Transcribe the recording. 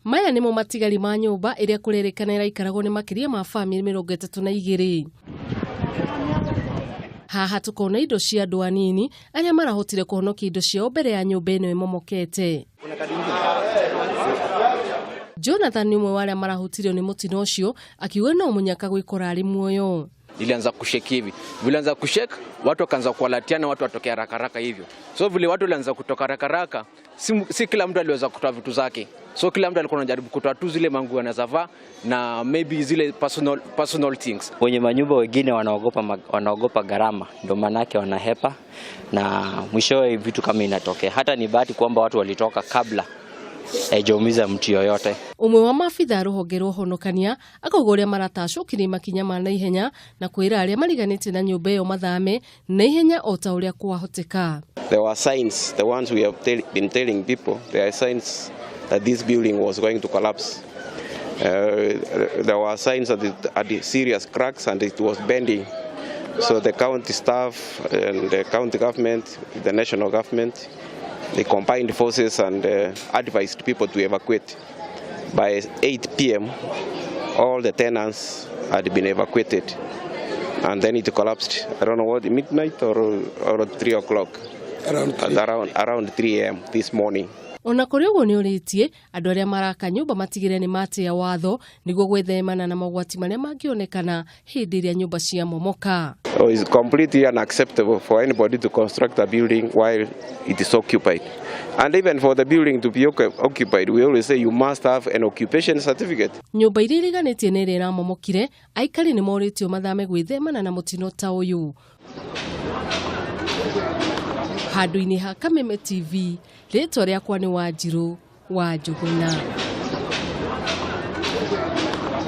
Maya nĩmo matigari ma nyũmba ĩrĩa kũrerĩkana ĩraikaragwo nĩ makĩria ma bamĩrĩ 32. Haha tũkona indo cia andũ anini arĩa marahotire kũhonokia indo ciao mbere ya nyũmba ĩno ĩmomokete. Jonathan nĩ ũmwe wa arĩa marahutirio nĩ mũtino ũcio, akiuga no mũnyaka gwĩkora arĩ muoyo. Ilianza kushake hivi, vilianza kushake, watu wakaanza kualatiana, watu watokea haraka haraka hivyo. So vile watu walianza kutoka haraka haraka, si kila mtu aliweza kutoa vitu zake, so kila mtu alikuwa anajaribu kutoa tu zile manguo anaweza vaa na maybe zile personal things. Wenye manyumba wengine wanaogopa gharama, ndio maanake wanahepa na mwishowe vitu kama inatokea. Hata ni bahati kwamba watu walitoka kabla haijaumiza mtu yoyote. Ũmwe wa maabitha a rũhonge rwa ũhonokania akauga ũrĩa maratacũkirie makinya ma naihenya na kwĩra arĩa mariganĩtie na nyũmba ĩyo mathame naihenya o ta ũrĩa kwahoteka. There were signs, the ones we have been telling people, there are signs that this building was going to collapse. There were signs that it had serious cracks and it was bending. So the county staff and the county government, the national government, they combined forces and advised people to evacuate. By 8 p.m., all the tenants had been evacuated. And then it collapsed, I don't know what, midnight or 3 o'clock. Around 3 a.m. this morning. Ona kũrĩ ũguo nĩ ũrĩtie andũ arĩa maraka nyũmba matigĩre nĩ matĩa watho nĩguo gwĩthemana na mogwati marĩa mangĩonekana hĩndĩ ĩrĩa nyũmba ciamomoka. So it's completely unacceptable for anybody to construct a building while it is occupied. And even for the building to be occupied, we always say you must have an occupation certificate. Nyũmba iria iriganĩtie na ĩrĩa ĩramomokire, aikari nĩ morĩtio mathame gwĩthemana na mũtino ta ũyũ. Handũ-inĩ ha Kameme TV, rĩtwa rĩakwa nĩ Wanjirũ wa Njũgũna.